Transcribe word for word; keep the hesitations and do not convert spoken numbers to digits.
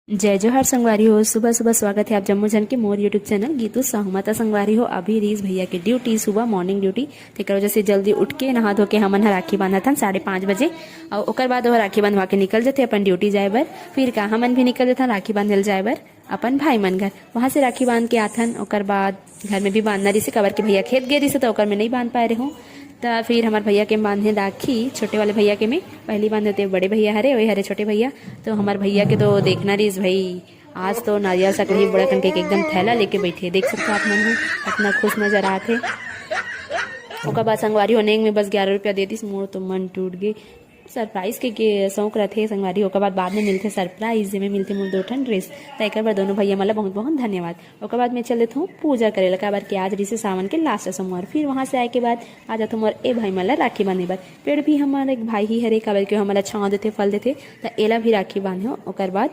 जय जोहार संगवारी हो, सुबह सुबह स्वागत है आप जम्मो झन के मोर YouTube चैनल गीतू साहू मा। त संगवारी हो, अभी रहीस भैया के ड्यूटी, सुबह मॉर्निंग ड्यूटी। तेकर वजह से जल्दी उठ के नहा धो के हमन ह राखी बांधत हन साढ़े पाँच बजे। अउ ओकर बाद वो राखी बंधवा के निकल जथे अपन ड्यूटी जाए बर। फिर का, हमन भी निकल जथन राखी बांधे ल जाए बर अपन भाई मन घर। वहाँ से राखी बांध के आथन, ओकर बाद घर में भी बांधना रहिसे, काबर के भैया खेत गे रहिसे, त ओकर में नहीं बांध पाए रहूँ। त फिर हमर भैया के बांधे राखी, छोटे वाले भैया के में पहली बांधे ते बड़े भैया हरे, वही हरे छोटे भैया। तो हमर भैया के तो देखना रहिस भाई, आज तो नारियल सकरही बड़ा कन के एकदम थैला लेके बैठे, देख सकते हो आप मन ह, इतना खुश नजर आत हे। ओकर बाद संगवारी हो नेंग में बस ग्यारह रुपया दे दिस, मोर तो मन टूट गे। सरप्राइज के, के शौक रथे संगवारी, ओकर बाद बाद में मिलथे सरप्राइज, जेमे मिलथे मोर दो ठन ड्रेस। त एकर बर दोनों भैया मन ला बहुत बहुत धन्यवाद। ओकर बाद मैं चल देथूँ पूजा करे ला, काबर के आज रहिसे सावन के लास्ट सोमवार। फिर वहाँ से आए के बाद आ जाथूँ मोर ए भाई मन ला राखी बांधे बर। पेड़ भी हमार एक भाई ही हरे, काबर के हमन ला छाँव देथे, फल देथे, त एला भी राखी बांधे हो। ओकर बाद